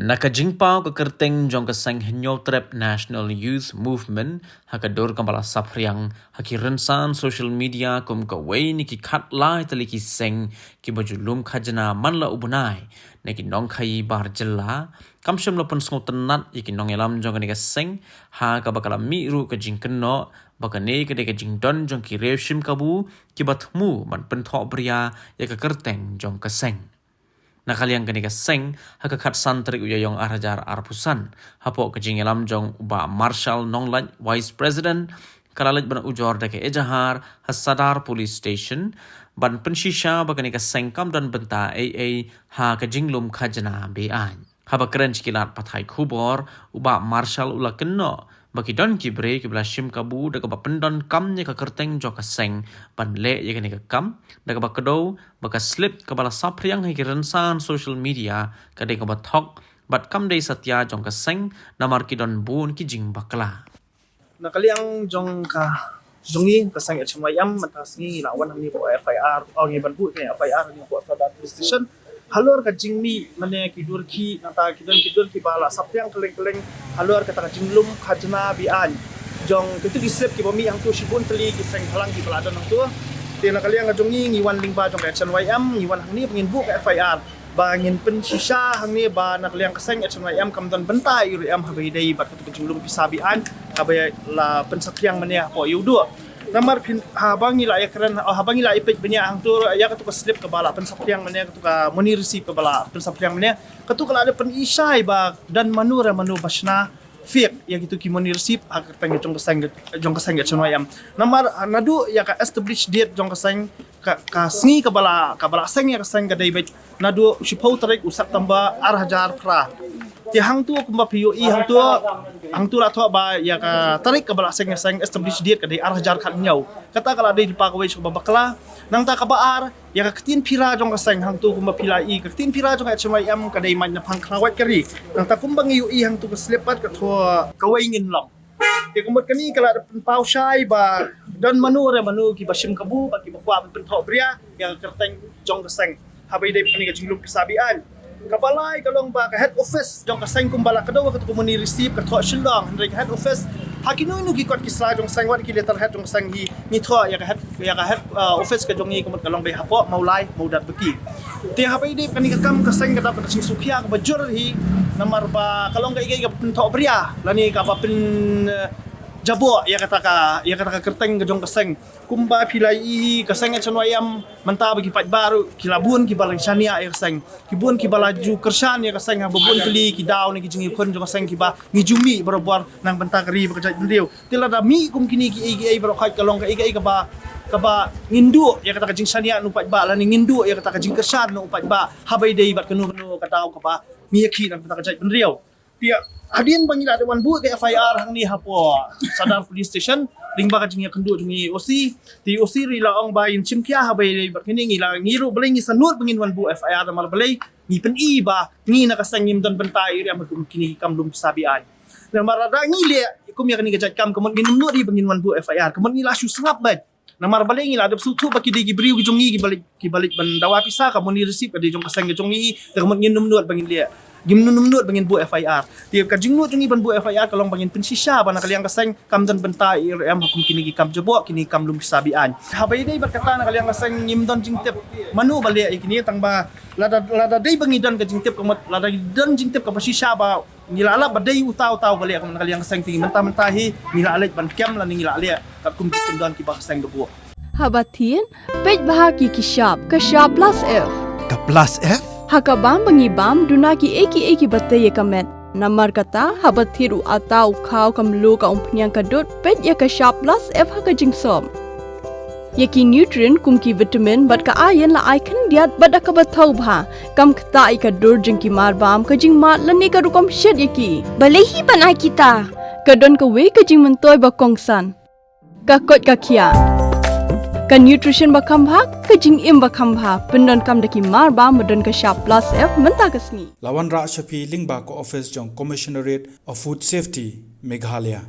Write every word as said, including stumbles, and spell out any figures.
Na ka jingpaw ka kyrteng jong ka seng Hynñiewtrep National Youth Movement ha ka dur kaba la saphriang ha ki rynsan social media kum kawei na ki khatlai tylli ki seng kiba ju lum khajna man la u bnai na ki nongkhaii bar jylla, kam shym la pynsngewtynnad ïa ki nongïalam jong kane ka seng, ha kaba ka la mih ruh ka jingkynnoh ba kane ka dei ka jingdon jong ki riew shim kabu kiba thmu ban pynthohbria ïa ka kyrteng jong ka seng. Na ka liang kane ka seng, ha ka khatsan tarik u Ïaïong ar hajar arphew san, hapoh ka jingïalam jong u Bah Marshal Nonglait, Vice President, ka la leit ban ujor da ka ejahar ha Sadar Police Station ban pynshisha ba kane ka seng kam don bynta ei ei ha ka jinglum khajna be-aiñ. Haba kren sha ki lad pathai khubor, u Bah Marshal u la kynnoh ba ki don ki briew kiba la shim kabu da kaba pyndonkam ïa ka kyrteng jong ka seng ban leh ïa kane ka kam, da kaba kdew ba ka slip kaba la saphriang ha ki rynsan social media ka dei kaba thok bad kam dei satia jong ka seng, namar ki don bun ki jingbakla. Na ka liang jong ka, jong ngi ka seng H N Y M, mynta sngi ngi la wan hangne hapoh F I R, oh, ngi ban buh ne F I R hangne hapoh Sadar Police Station halor ka jingmih mane ki dur khih, nangta ki don ki dur khih ba la saphriang kylleng kylleng halor kata ka jinglum khajna be-aiñ jong kito ki slip kiba mih hangto, shibun tylli ki seng balang kiba la don hangto. Te na ka liang ka jong ngi, ngi wan lyngba jong ka H N Y M, ngi wan hangne ba ngin buh ka F I R, ba ngin pynshisha hangne ba na ka liang ka seng H N Y M kam don bynta ei ruh em haba ïadei bad kato ka jinglum pisa be-aiñ kaba la pynsaphriang mynne hapoh Ïewduh. Namar phin, haba ngi la ïakren, oh, haba ngi la ïapeit bniah hangto ïa kato ka slip kaba la pynsaphriang mynne, kato ka money receipt kaba la pynsaphriang mynne, kato ka la dep pynshai ba don mano re mano ba shna fake ïa kito ki money receipt ha ka kyrteng jong ka seng, jong ka seng H N Y M. Namar, ah, naduh ïa ka establish date jong ka seng, ka, ka sngi kaba la, kaba la seng ïa ka seng ka dei beit naduh u shiphew tarik u September ar hajar phra. Te hangto kumba phi ïohi hangto, hangto la thoh ba ïa ka tarik kaba la seng ïa ka seng, establish date, ka dei ar hajar khathynñiew. Kata ka la dei lypa kawei sha kaba bakla. Nangta kaba ar, ïa ka ktien phira jong ka seng hangto kumba phi la i, ka ktien phira jong ka H N Y M ka dei Mait Naphang Khlawait Kari. Nangta kumba ngi ïohi hangto ka slip pat ka thoh Kawei Ngin Long. Te ka mut kane ka la da pynpaw shai ba don mano re mano kiba shim kabu, ba kiba kwah ban pynthohbria ïa ka kyrteng jong ka seng haba ïadei bad kane ka jinglum pisa be-aiñ. Kaba lai ka long ba ka head office jong ka seng kumba la kdew kato ka money receipt ka thoh Shillong, hynrei ka head office ha kino kino ki kot ki sla jong ka seng, wat ki letterhead jong ka seng hi, ngi thoh ïa ka head, ïa ka head, uh, office ka jong ngi ka mut ka long beit hapoh Mawlai Mawdatbaki. Te haba ïadei bad kane ka kam ka seng ka dap da ka jingsngewkhia kaba jur hi, namar ba ka long kaei kaei kaba pynthohbria lane kaba pyn, uh, jaboh ïa kata ka, ïa kata ka kyrteng ka jong ka seng. Kumba phi la i, ka seng H N Y M mynta ba ki paidbah ruh ki la bun kiba la shaniah ïa ka seng, ki bun kiba la ju kyrshan ïa ka seng, haba bun tylli ki daw ne ki jingïakhun jong ka seng kiba ngi ju mih barabor na ka bynta ka ri bad ka jaitbynriew. Te lada mih kum kine kiei kiei baroh khoit ka long kaei kaei kaba, kaba ngin duh ïa kata ka jingshaniah na u paidbah lane ngin duh ïa kata ka jingkyrshan na u paidbah haba ïadei bad kano kano ka daw kaba ngi ïakhih na ka bynta ka jaitbynriew. Te hadien ba ngi la dep wan buh ka F I R hangne hapoh Sadar Police Station lyngba ka jingïakynduh jong i O C, te O C ruh i la ong ba in shim khia haba ïadei bad kine, ngi la, ngi ruh balei ngi sngewnud ba ngin wan buh F I R namar balei ngi pyni ba ngi na ka seng ngim don bynta ei ruh em ha kum kine ki kam lum pisa be-aiñ. Namar lada ngi leh kum ïa kane ka jait kam ka mut ngin ym nud hi ba ngin wan buh F I R, ka mut ngi la shu sngap beit. Namar balei ngi la dep sngewthuh ba ki dei ki briew ki jong ngi kiba leit, kiba leit ban dawa pisa, ka money receipt ka dei jong ka seng ka jong ngi, te ka mut ngin ym nud ba ngin leh, ngin ym nud ba ngin buh F I R. Te ka jingnud jong ngi ban buh F I R ka long ba ngin pynshisha ba na ka liang ka seng kam don bynta ei ruh em ha kum kine ki kam jaboh, kine ki kam lum pisa be-aiñ. Haba ïadei bad kata na ka liang ka seng ngim don jingtip mano ba leh ïa kine, tang ba lada, lada dei ba ngi don ka jingtip ka mut, lada don jingtip kaba shisha ba ngi la lap ba dei uta uta uba leh, ka mut na ka liang ka seng te ngi mynta mynta hi ngi la leit ban kem lane ngi la leh katkum ki kyndon kiba ka seng ka buh. Haba thied, peit bha ki ki shap, ka shap plus F. Ka plus F? Ha ka bam ba ngi bam, duna kiei kiei kiba tei ïa ka met. Namar kata, haba thied u atta u khaw, ka mluh, ka umphniang, ka dud, peit ïa ka shap plus F ha ka jingsop. Ïa ki nutrient kum ki vitamin bad ka iron la ai khyndiat bad da kaba thaw bha. Kam ktah ïa ka dur jong ki marbam, ka jingmad lane ka rukom shet ïa ki. Balei hi ban ai kita? Ka don kawei ka jingmyntoi ba kongsan. Ka koit ka khiah. Ka nutrition ba kham bha, ka jingim ba kham bha. Pyndonkam da ki marbam ba don ka shap plus F mynta ka sngi. La wanrah sha phi lyngba ka office jong Commissionerate of Food Safety, Meghalaya.